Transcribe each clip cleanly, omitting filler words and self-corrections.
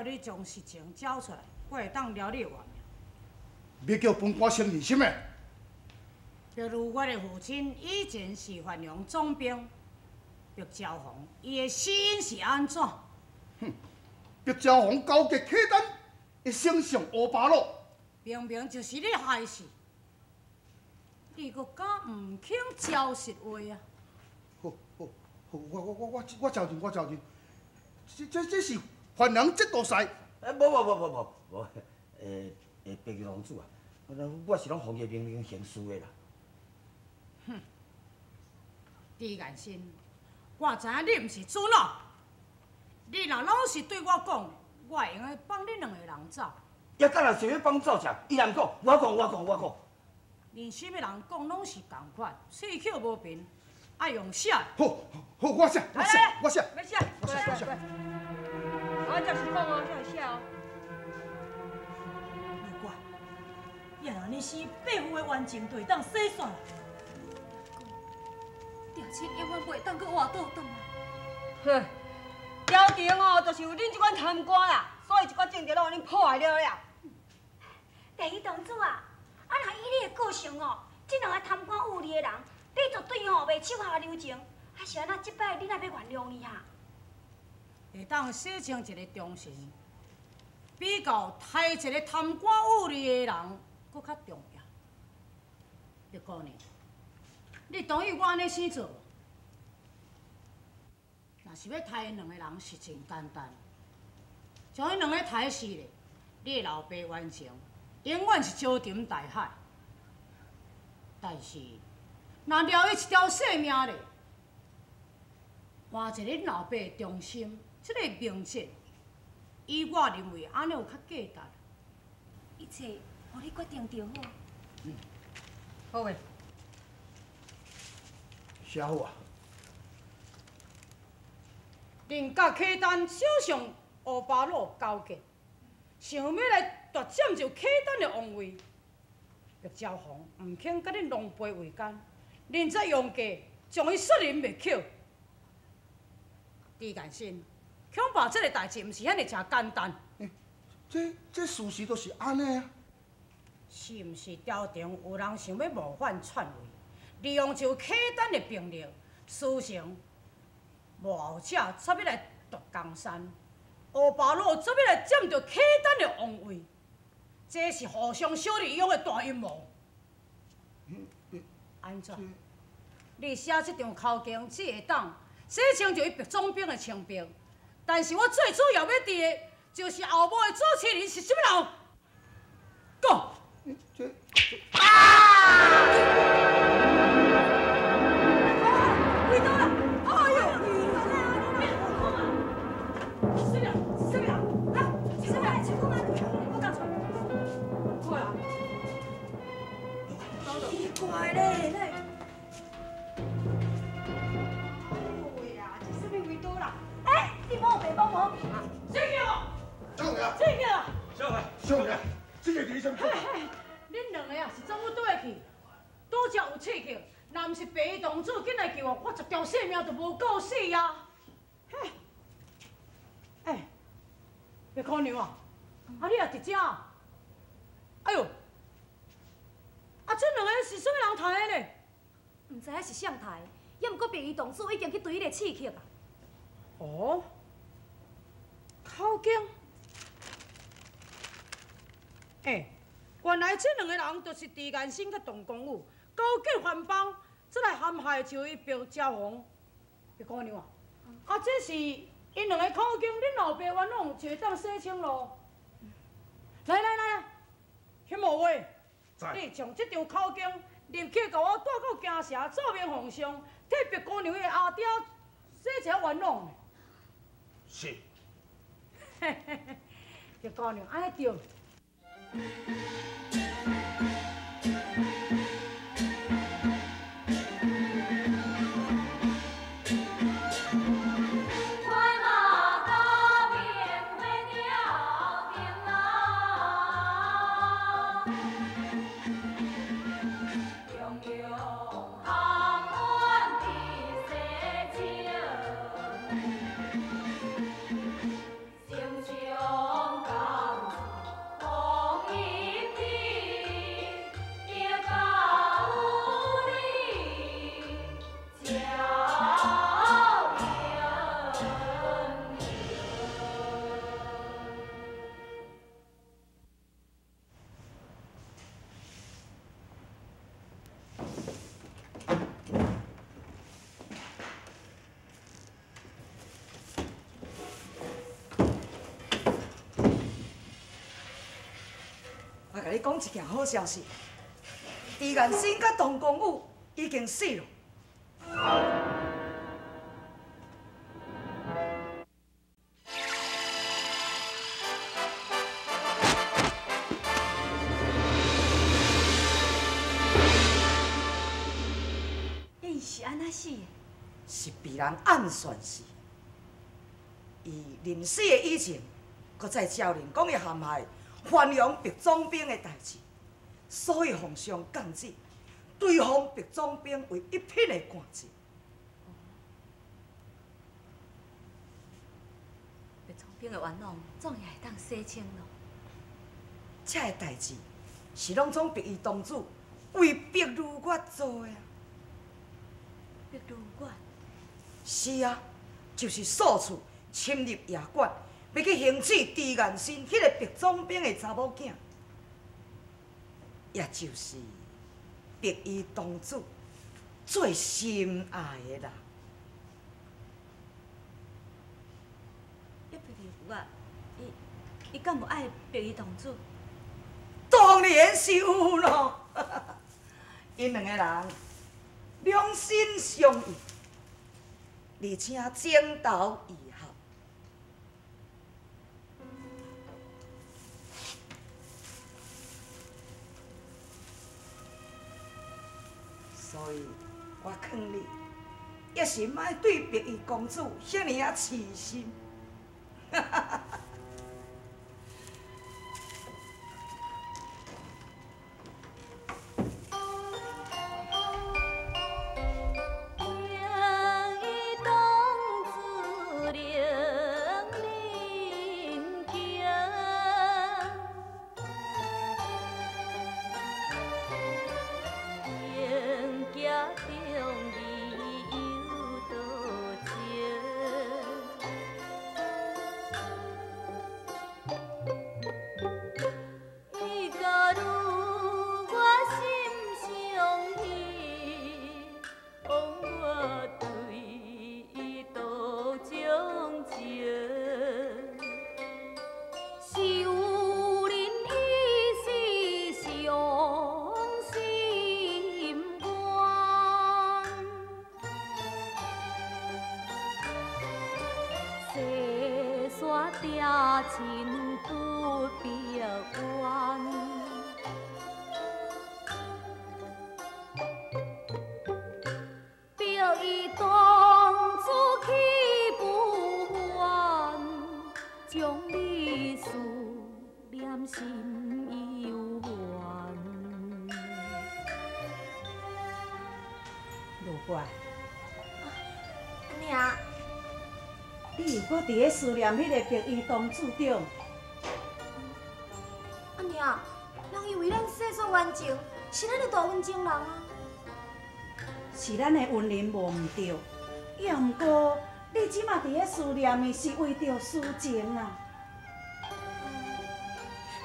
你將實情交出來，我會當饒你的活命。欲叫本官承認啥物？比如我的父親以前是范陽總兵白昭宏，伊的死因是按怎？哼，白昭宏勾結契丹的丞相烏巴魯，明明就是你害死，你閣敢毋肯招實話啊？好，好，好，我招認，我招認，這是犯人節度使。欸，無無無無無無，白玉公主啊，我是攏奉伊命令行事的啦。哼，朱彦新，我知影你毋是主腦，你若老實對我講，我會用得放恁兩個人走。也敢若想欲放走啥？伊若毋講，我講，我講，我講。連啥物人講攏是仝款，喙口無憑，愛用寫。好，好，我寫，我寫，我寫。欲寫，過來，過來。我就是講哦，才會寫哦。如果，也若呢生，伯父的冤情就會當洗煞啦。定親永遠袂當閣活倒轉來。哼，朝廷哦，就是有恁這款貪官啦，所以一寡政治攏予恁破壞了了。白衣公主啊，啊若以你的個性哦，這兩个貪官污吏的人，你絕對吼袂手下留情。啊是按怎這擺你若欲原諒伊哈？會當洗清一個忠臣，比較刣一個貪官污吏的人閣較重要。白姑娘，你同意我按呢生做無？若是欲刣兩個人是真簡單，將彼兩个刣死咧，你的老爸冤情永遠是石沉大海。但是，若饒伊一條性命咧，換一个恁老爸的忠心，這个名節，以我認為按呢有較價值。一切予你決定就好。嗯，好袂？寫好啊。恁佮契丹首相烏巴魯勾結，想欲來奪佔著契丹的王位。白昭宏毋肯佮恁狼狽為奸，恁才用計將伊殺人滅口。朱彦新，恐怕這个代誌毋是遐爾誠簡單。欸，這事實都是按呢啊。是毋是朝廷有人想欲謀反篡位，利用就契丹的兵力，私成幕後者才欲來奪江山，烏巴魯才欲來佔著契丹的王位，這是互相相利用的大陰謀。按怎？你寫這張口供只會當洗清著伊白總兵的清白，但是我最主要欲知的，就是後母的主持人是啥物人？講。這啊！跪倒啦！哎呦！什麼人？什麼人？啊！什麼人？我講錯。過來。奇怪咧，那。哎呦喂啊！這什麼味道啦？哎，你無白幫忙。這個。這個。這個。小姐，小姐，這个伫啥物？恁兩个啊是怎么倒會去？拄才有刺客，若毋是白衣公主緊來救我，我一條性命就無夠死啊！嘿，欸，白姑娘啊，啊你也佇遮？哎呦，啊這兩个是啥物人刣的呢？毋知影是啥刣的，也毋過白衣公主已經去追彼个刺客啊。哦，口供。欸，原來這兩個人就是朱彦新佮董公武勾結番邦，才來陷害就伊白昭宏。白姑娘啊，啊這是𪜶兩个口供，恁老爸冤枉就會當洗清咯。來來來，許無話，你將這張口供入去，共我帶到京城奏明皇上，替白姑娘的阿爹洗一下冤枉。是。嘿嘿嘿，白姑娘按呢對。星星。我共你讲一件好消息，朱彦生佮唐公武已经死了。伊是按怎死的？是被人暗算死。伊临死的以前，阁再招认讲伊陷害范阳白总兵的代志，所以皇上降旨，追封白总兵为一品的官职。白总兵的冤枉，总也会当洗清咯。这个代志是拢总白衣公主为白如月做的啊。白如月？是啊，就是数次深入夜馆，欲去行刺朱彦生彼个白总兵的查某囝，也就是白衣公主最心爱的人。白如月，伊敢有爱白衣公主？当然是有咯，𪜶两个人两心相依，而且情投意合。所以我劝你，也是莫对白衣公主遐尔仔痴心。伫咧思念彼个白衣公主对？阿娘，人伊为咱洗刷冤情，是咱的大恩情人啊。是咱的恩人无毋对，也毋过你这马伫咧思念的是为著私情啊。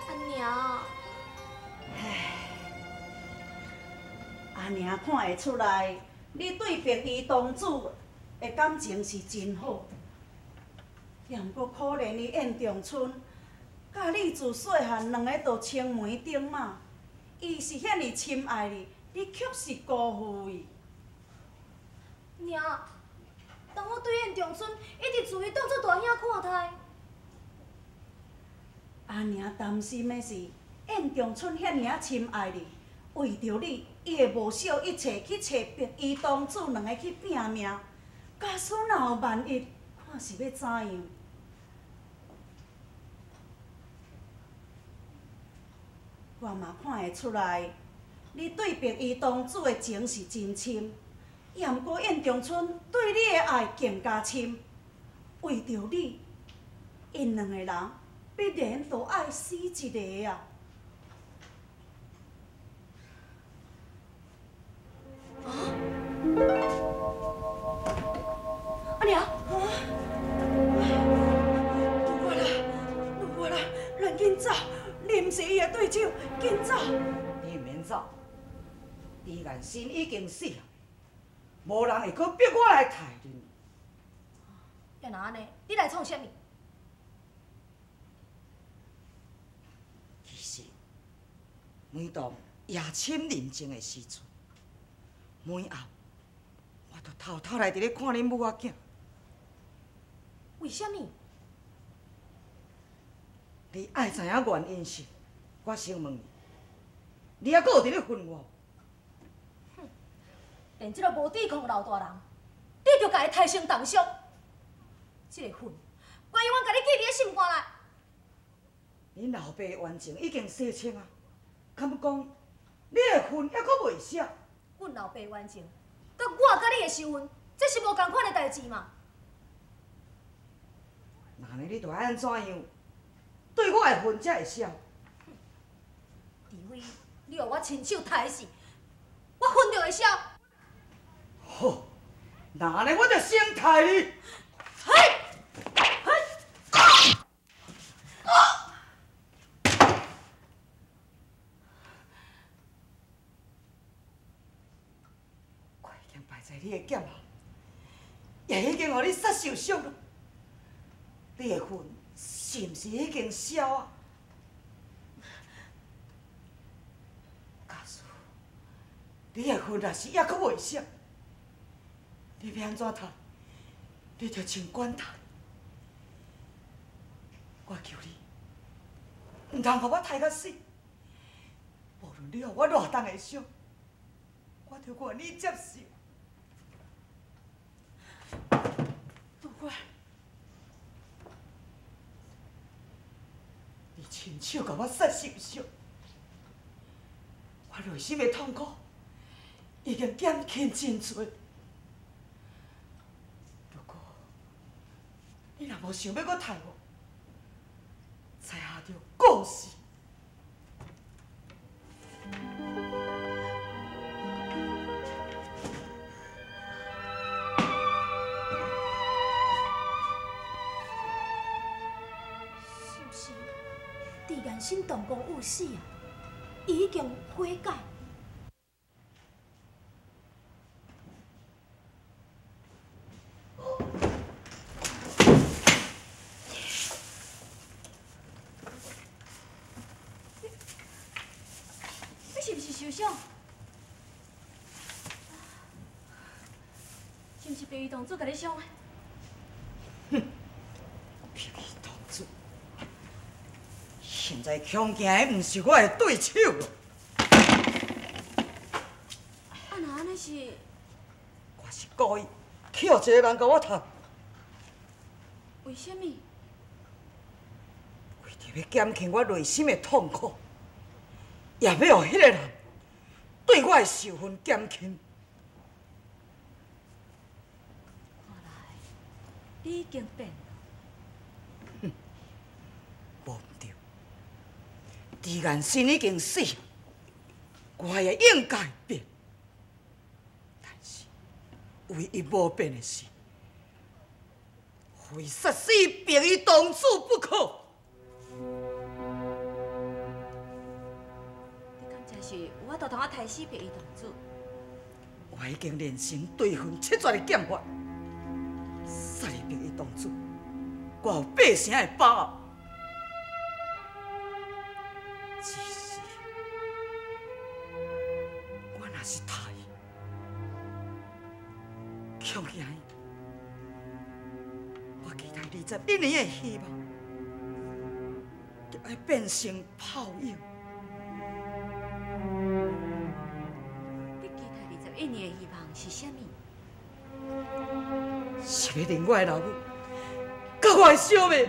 阿娘，唉，阿娘看会出来，你对白衣公主的感情是真好。也毋过可怜伊燕长春，佮你自细汉两个就青梅竹马，伊是遐尔深爱你，你却是辜负伊。娘，但我对燕长春一直视伊当作大兄看待。阿娘担心的是，燕长春遐尔仔深爱你，为著你，伊会无惜一切去揣白衣公主两个去拼命。假使若有万一，看是欲怎样？我嘛看会出来，你对白衣公主的情是真深，也毋过燕长春对你的爱更加深。为著你，𪜶两个人必然都爱死一个啊！啊！阿娘，如月啦，如月啦，咱紧走！你毋是伊的对手，紧走！你毋免走，朱彦生已经死啊，无人会阁逼我来刣你。也若按呢，你来创啥物？其实，每当夜深人静的时阵，每暗我都偷偷来伫咧看恁母仔囝。为啥物？你爱知影原因是？我先问你，你犹阁有伫咧恨我？哼，连这个无抵抗的老大人，你就共伊刣成重伤，这个恨，我永远共你记伫咧心肝内。恁老爸的冤情已经洗清啊，敢欲讲你的恨犹阁袂消？阮老爸冤情，佮我佮你的仇恨，这是无仝款的代志嘛？那按呢，你著爱按怎样，对我的恨才会消？除非你予我亲手刣死，我恨就会消。好，那按呢我就先刣你。嘿，嘿，我已经败在你的剑下，也已经予你杀受伤了。你的恨是毋是已经消啊？假使你的恨若是犹阁袂消，你欲按怎刣，你就尽管刣。我求你，毋通予我刣到死。无论你予我偌重的伤，我都愿意接受。杜官，你亲手共我杀受伤，我内心的痛苦已经减轻真济。如果你若无想欲阁刣我，在下就告辞。是毋是郑延信同公有死啊？伊已经悔改。你是毋是受伤？是毋是白衣公主共你伤的？哼，白衣公主，现在恐惊的毋是我的对手咯。啊，若按呢是？我是故意去予一个人共我刣。为啥物？为著欲减轻我内心的痛苦，也欲予彼个人对我的仇恨减轻。看来你已经变了。哼，无毋对，郑延信已经死，我也应该变。但是唯一无变的是，非杀死白衣公主不可。你敢真是有法度通我刣死白衣公主？我已经练成对恨七绝的剑法，杀了白衣公主，我有八成的把握。只是我若是刣伊，恐惊伊，我期待21年的希望，就爱变成泡影。你期待21年的希望是啥物？是欲认我的老母，佮我的小妹。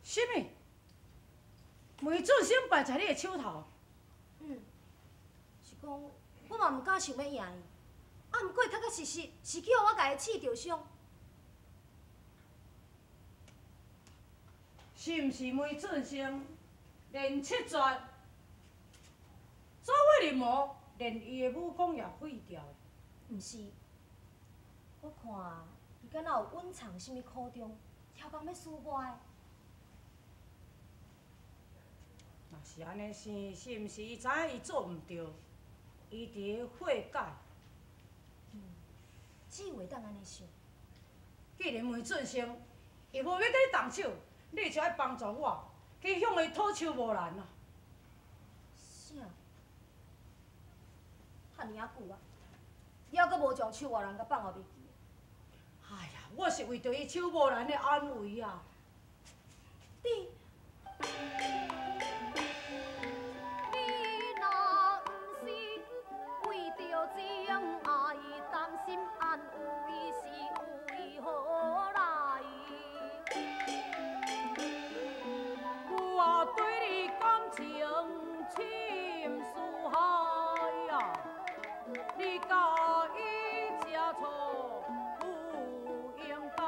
啥物？梅俊生败在你的手头？嗯，是讲我嘛毋敢想欲赢伊，啊，毋过确确实实是去予我共伊刺著伤。是毋是梅俊生练七绝，走火入魔，连伊的武功也废掉了？毋是，我看伊敢若有隐藏啥物苦衷，超工欲输我的。是按呢生，是毋是伊知影伊做毋对，伊伫咧悔改？只有会当按呢想。既然梅俊生伊无欲佮你动手，你就爱帮助我去向伊讨邱无兰啊！啥？遮尔啊久啊，你犹阁无将邱无兰共放予袂记？哎呀，我是为著伊邱无兰的安危啊！你若毋是为著情爱，担心安慰是为何来？我对你感情深似海啊，你佮伊吃醋不应该。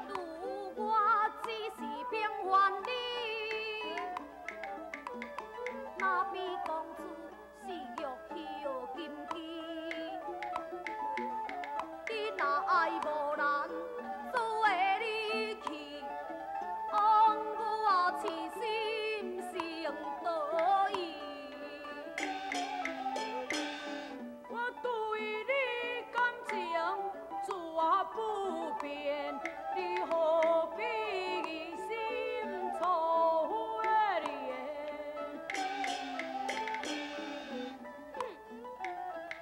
如我只是平凡人，哪比公子是玉器金枝？你若爱无人，自会离去，枉我痴心成倒伊。我对你感情绝不变，你何必心错恋？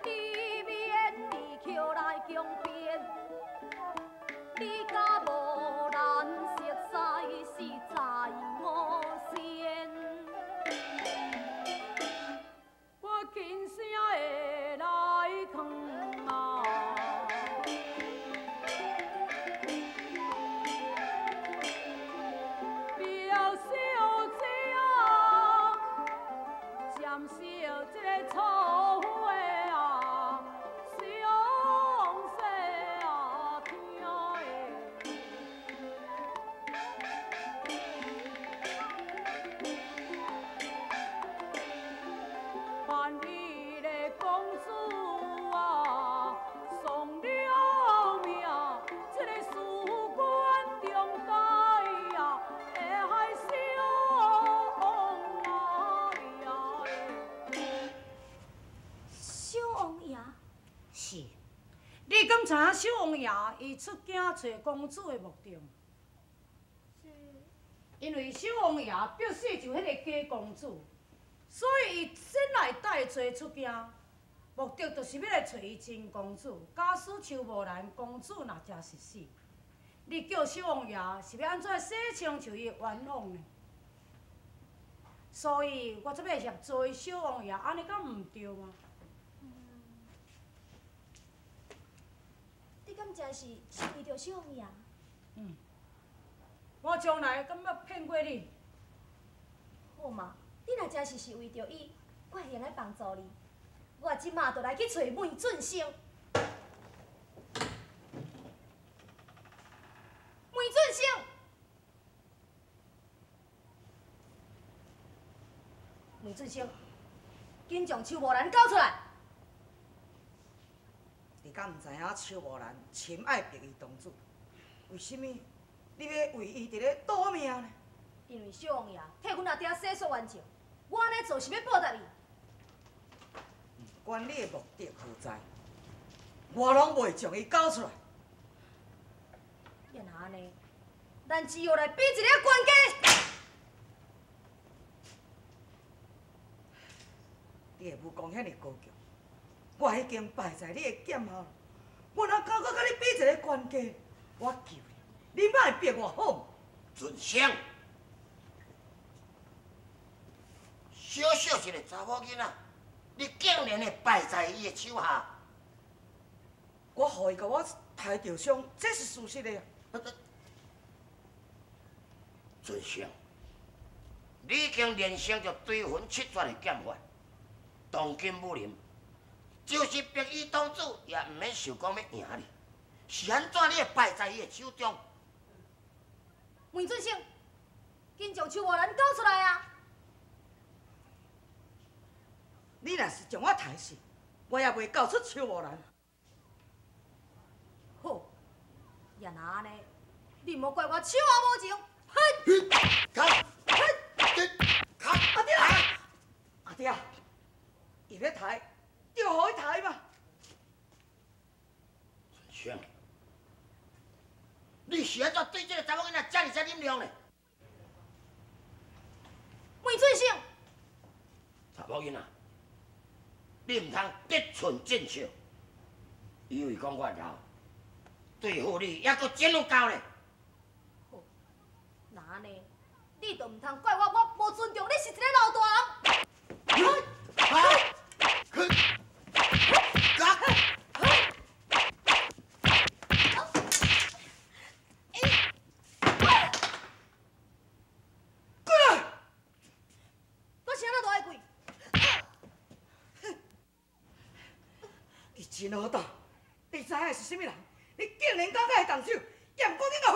你免离口来强辩，你佮无兰熟似是在我先。我轻声的来劝啊，表小姐啊，暂小这个错的啊，伤势啊疼的。盼伊个公子啊，丧了命，这个事关重大啊，会害小王爷。小王爷，是，你敢知影小王爷伊出京揣公子的目的？是。因为小王爷必死就彼个假公子，所以伊先来带揣出京，目的就是欲来揣伊真公子。假使邱无兰公子若真是死，你叫小王爷是欲按怎洗清楚伊的冤枉呢？所以我才欲协助小王爷，按呢敢毋对吗？你敢真是是为著小王爷？嗯，我将来敢捌骗过你？好嘛，你若真是是为著伊，我会用得帮助你。我这马就来去揣梅俊生。梅俊生，梅俊生，紧将邱无兰交出来！你敢毋知影邱无兰深爱白衣公主？为什物你欲为伊伫咧赌命呢？因为小王爷替阮阿爹洗刷冤情，我按呢做是欲报答伊。不管你的目的何在，我拢袂将伊交出来。若按呢，咱只好来比一个悬低。你的武功遐尔高强，我已经败在你的剑下，我哪敢阁佮你比一个悬低？我求你，你莫逼我好无？俊生，小小一个查某囡仔，你竟然会败在伊的手下？我予伊共我刣著伤，这是事实的啊。俊生，你已经练成著追魂七绝的剑法，当今武林，就是白衣公主也毋免想讲欲赢你，是按怎你会败在伊的手中？梅俊生，紧将邱无兰交出来啊！你若是将我刣死，我也袂交出邱无兰。好，也若按呢，你莫怪我手下无情。哼！卡，卡，阿爹啊，阿爹啊，伊欲刣，就予伊刣嘛。春香，你是按怎對這个查某囡仔遮爾遮忍讓呢？梅春生，查某囡仔，你毋通得寸進尺，以為講我老，對付你猶閣真有夠咧。好，若按呢，你就毋通怪我，我無尊重你是一个老大人。過來！我是按怎大愛跪？你真好鬥，你知影是啥物人？你竟然敢共伊動手，猶毋過緊共